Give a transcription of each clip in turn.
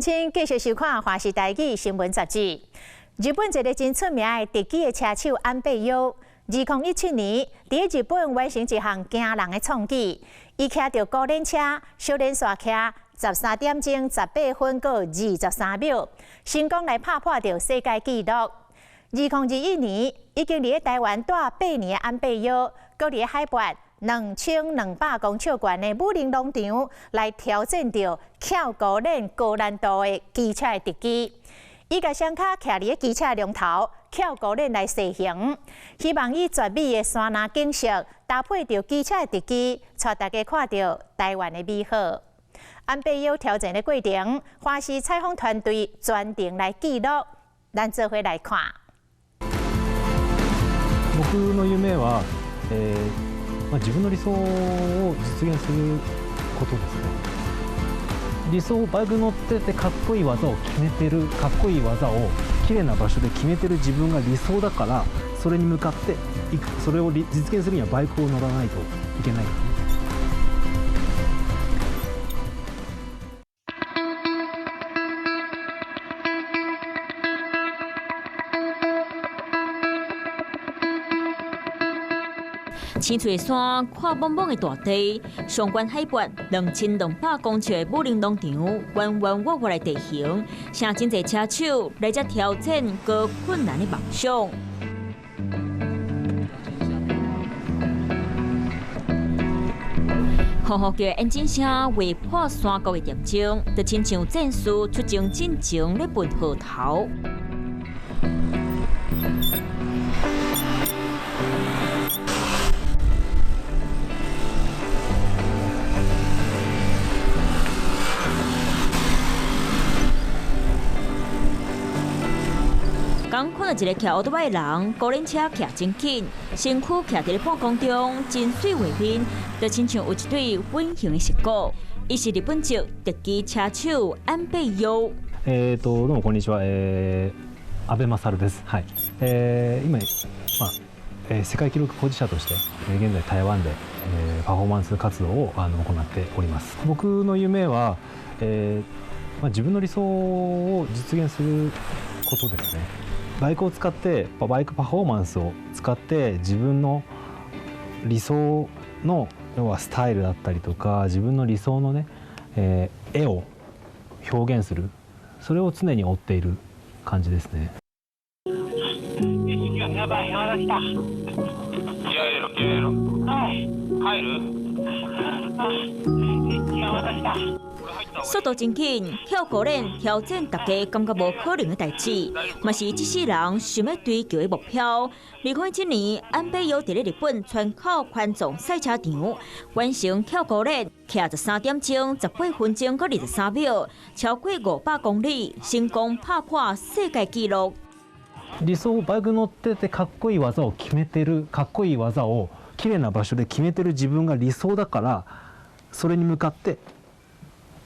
請繼續收看《華視台語新聞雜誌》。日本一個真出名的特技的車手安倍優，2017年佇日本完成一項驚人的創舉，伊騎著高輪車，小連續騎13點鐘18分閣23秒，成功來拍破著世界紀錄。2021年，已經佇咧台灣蹛8年的安倍優，閣佇咧海拔2200公尺懸的武陵農場來挑戰著翹高輪高難度的機車的特技。伊共雙跤徛佇咧機車龍頭，翹高輪來蛇行，希望以絕美的山林景色搭配著機車的特技，帶大家看著台灣的美好。安倍優挑戰的過程，華視採訪團隊全程來記錄，咱做伙來看。僕の夢は、まあ、自分の理想を実現することですね。理想、バイク乗っててかっこいい技を決めてる、かっこいい技を綺麗な場所で決めてる自分が理想だから、それに向かっていく、それを実現するにはバイクを乗らないといけないからね。青翠的山，看莽莽的大地，上懸海拔2200公尺的武陵農場，彎彎彎彎的地形，請真濟車手來這挑戰高困難的夢想。呼呼叫的引擎聲劃破山谷的恬靜，就親像戰士出征進前咧歕號頭。剛看到一个騎歐多擺的人，高輪車騎真緊，身軀徛佇咧半空中，真媠畫面，就親像有一對隱形的石鼓。伊是日本籍特技車手安倍優。どうもこんにちは。安倍勝です。はい。今、まあ、世界記録保持者として、現在台湾で、パフォーマンス活動を行っております。僕の夢は、まあ、自分の理想を実現することですね。バイクを使って、バイクパフォーマンスを使って自分の理想の要はスタイルだったりとか、自分の理想のね、絵を表現する、それを常に追っている感じですね。やばい、山田来た。気合い入れろ、気合い入れろ。はい。入る？山田来た。速度真緊，跳高輪挑戰大家感覺無可能的代誌，嘛是這世人想欲追求的目標。2017年，安倍優佇咧日本川口環狀賽車場完成跳高輪，騎13點鐘18分鐘閣23秒，超過500公里，成功拍破世界紀錄。理想、バイク乗っててかっこいい技を決めてる、かっこいい技を綺麗な場所で決めてる自分が理想だから、それに向かって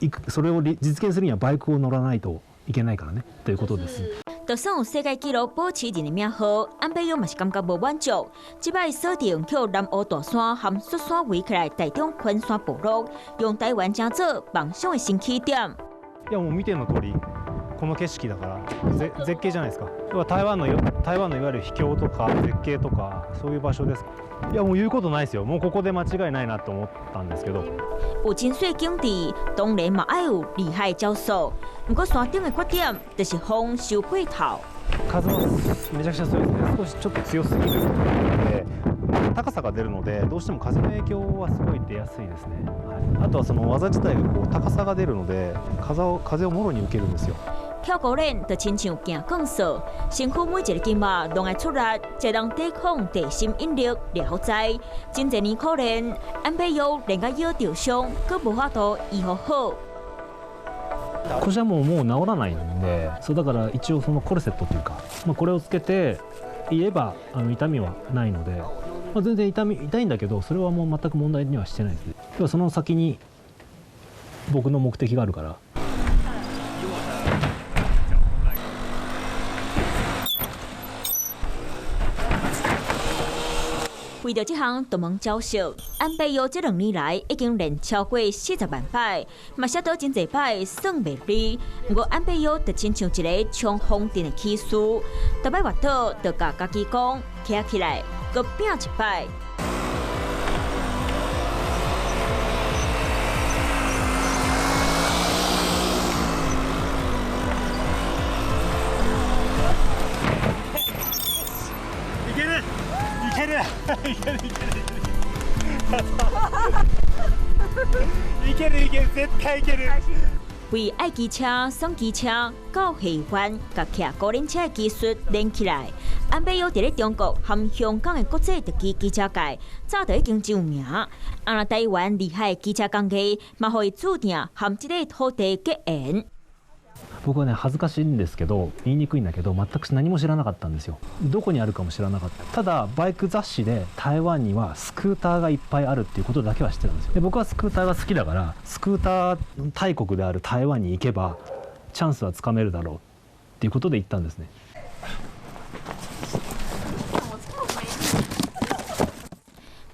いく、それを実現するにはバイクを乗らないといけないからねということです。就算有世界紀錄保持人的名號，安倍優嘛是感覺無滿足。這擺鎖定去南澳大山和雪山圍起來台中寬山部落，用台灣成做夢想的新起點。いやもう見ての通りこの景色だから絶景じゃないですか。要は台湾のいわゆる秘境とか絶景とかそういう場所です。いやもう言うことないですよ。もうここで間違いないなと思ったんですけど。有真水景致，當然嘛愛有厲害招數。毋過山頂的缺點就是風傷過頭。風はめちゃくちゃ強いですね。少しちょっと強すぎるので、高さが出るので、どうしても風の影響はすごい出やすいですね。はい。あとはその技自体がこう高さが出るので、風をもろに受けるんですよ。跳高輪就親像行鋼索，身軀每一个筋肉攏愛出力，才能抵抗地心引力掠予知。真濟年苦練，安倍優練甲腰受傷，閣無法度醫復好。腰はもう治らないんで、そうだから一応そのコルセットというか、まあ、これをつけていれば痛みはないので、まあ、全然痛いんだけど、それはもう全く問題にはしてないですね。ではその先に僕の目的があるから。為為著這項獨門招式，安倍優這兩年來已經練超過40萬擺，嘛摔倒真濟擺，算袂利。毋過安倍優就親像一个衝鋒陣的騎士，逐擺滑倒就共家己講，徛起來，閣拚一擺。いけるいけるいけるいける絶対いける。為愛騎車、爽機車到下灣，共騎高輪車的技術練起來。安倍優佇咧中國和香港的國際特技機車界，早就已經真有名。啊，若台灣厲害的機車工藝，嘛予伊注定和這个土地結緣。僕はね、恥ずかしいんですけど、言いにくいんだけど、全く何も知らなかったんですよ。どこにあるかも知らなかった。ただバイク雑誌で台湾にはスクーターがいっぱいあるっていうことだけは知ってたんですよ。で、僕はスクーターが好きだから、スクーター大国である台湾に行けばチャンスはつかめるだろうっていうことで行ったんですね。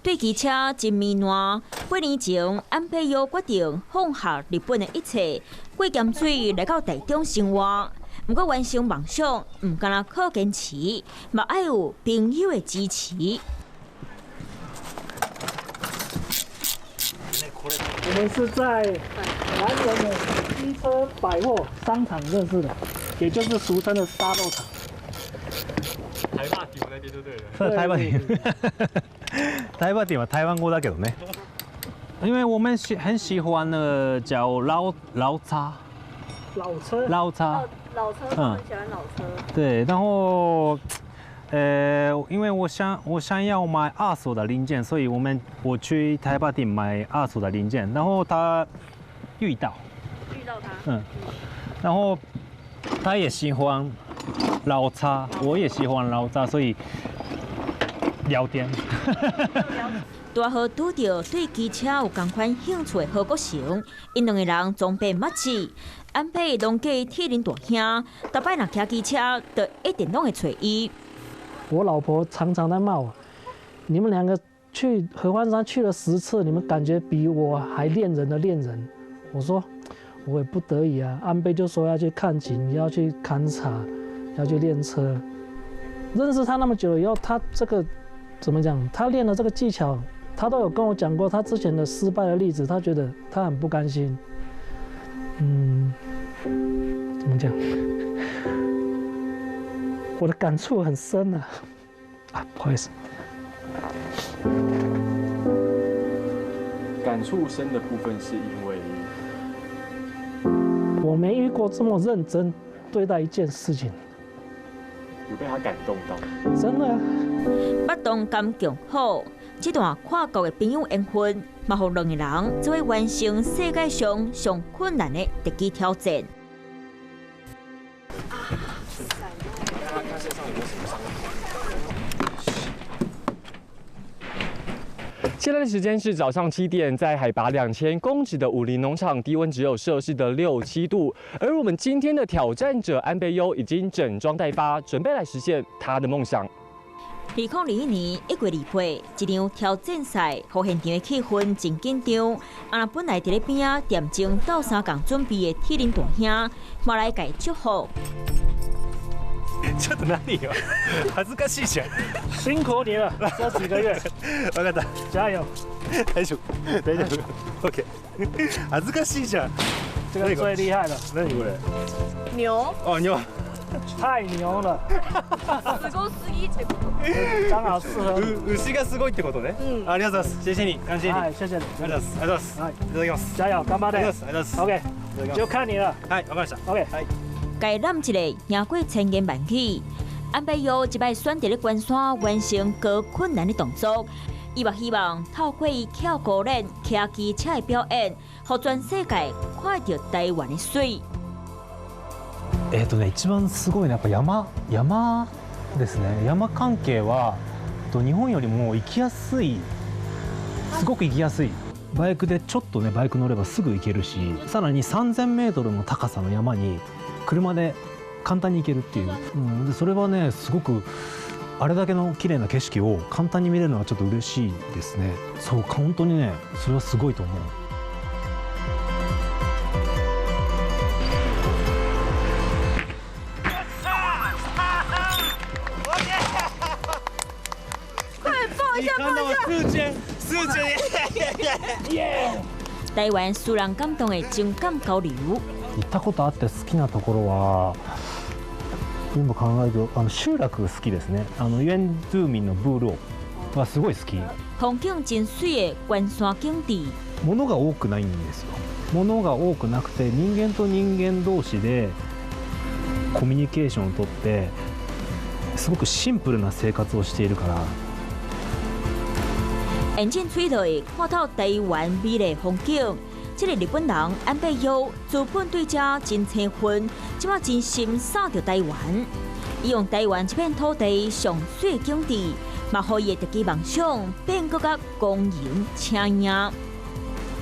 對機車真迷戀。8年前，安倍優決定放下日本的一切，過鹹水來到台中生活。毋過完成夢想，毋干焦靠堅持，嘛愛有朋友的支持。我們是在南崙的機車百貨商場認識的，也就是俗稱的沙漏場。台霸店那邊就對了。台霸店，台霸店は台灣語だけどね。因為我們很喜歡那個叫老車。老車。老車。老車，很喜歡老車。對，然後，因為我想要買二手的零件，所以我去台北店買二手的零件，然後他遇到他，嗯，然後他也喜歡老車，我也喜歡老車，所以聊天。拄好拄著對機車有仝款興趣的何國成，𪜶兩个人裝備默契。安倍攏叫鐵林大兄，逐擺若騎機車，就一定攏會揣伊。我老婆常常在罵我，你們兩個去合歡山去了10次，你們感覺比我還戀人的戀人。我說我也不得已啊，安倍就說要去看景，要去勘察，要去練車。認識他那麼久了以後，他這個怎麼講？他練的這個技巧。他都有跟我講過他之前的失敗的例子，他覺得他很不甘心。嗯，怎麼講？我的感觸很深啊！啊，不好意思。感觸深的部分是因為我沒遇過這麼認真對待一件事情。有被他感動到？真的啊！捌同甘共苦。這段跨國的朋友緣分，嘛，予兩个人做伙完成世界上上困難的特技挑戰。現在的時間是早上7點，在海拔2000公尺的武陵農場，低溫只有攝氏的6、7度。而我們今天的挑戰者安倍優已經整裝待發，準備來實現他的夢想。2021年1月28，一場挑戰賽，予現場的氣氛真緊張。啊，若本來佇咧邊仔點鐘鬥相共準備的鐵林大兄，嘛來共祝福。ちょっと何よ、恥ずかしいじゃん。辛苦你了，這幾個月。分かった。加油。大丈夫、大丈夫。OK。恥ずかしいじゃん。這個最厲害了。何これ？牛。哦，牛。太牛了！すごすぎってこと。剛好適合。牛がすごいってことね。うん。ありがとうございます。謝謝你，感謝你。はい、謝謝你。ありがとうございます。ありがとうございます。はい、いただきます。加油，頑張れ。ありがとうございます。 OK，就看你了。はい、わかりました。 OK。はい。共攬一个贏過千言萬語，安倍優這擺選擇咧關山完成高困難的動作，伊嘛希望透過伊翹高輪、騎機車的表演，予全世界看著台灣的媠。一番すごいのはやっぱ山ですね。山関係は日本よりも行きやすい、すごく行きやすい。バイクでちょっとね、バイク乗ればすぐ行けるし、さらに3000メートルの高さの山に車で簡単に行けるっていう、うん、でそれはねすごくあれだけの綺麗な景色を簡単に見れるのはちょっと嬉しいですね。そう、本当にね、それはすごいと思う。快抱一下，抱一下！四千，四千耶！台湾使人感動的情感交流。行ったことあって好きなところは、今考えると集落好きですね。原住民の部落はすごい好き。風景真媠的關山景致。物が多くないんですよ。物が多くなくて、人間と人間同士でコミュニケーションをとって、すごくシンプルな生活をしているから。眼鏡吹落，看透台灣美麗風景。這個日本人安倍優，資本對這真青分，這馬真心灑著台灣。伊用台灣這片土地上媠景致，嘛予伊的特技夢想變閣較光榮請贏。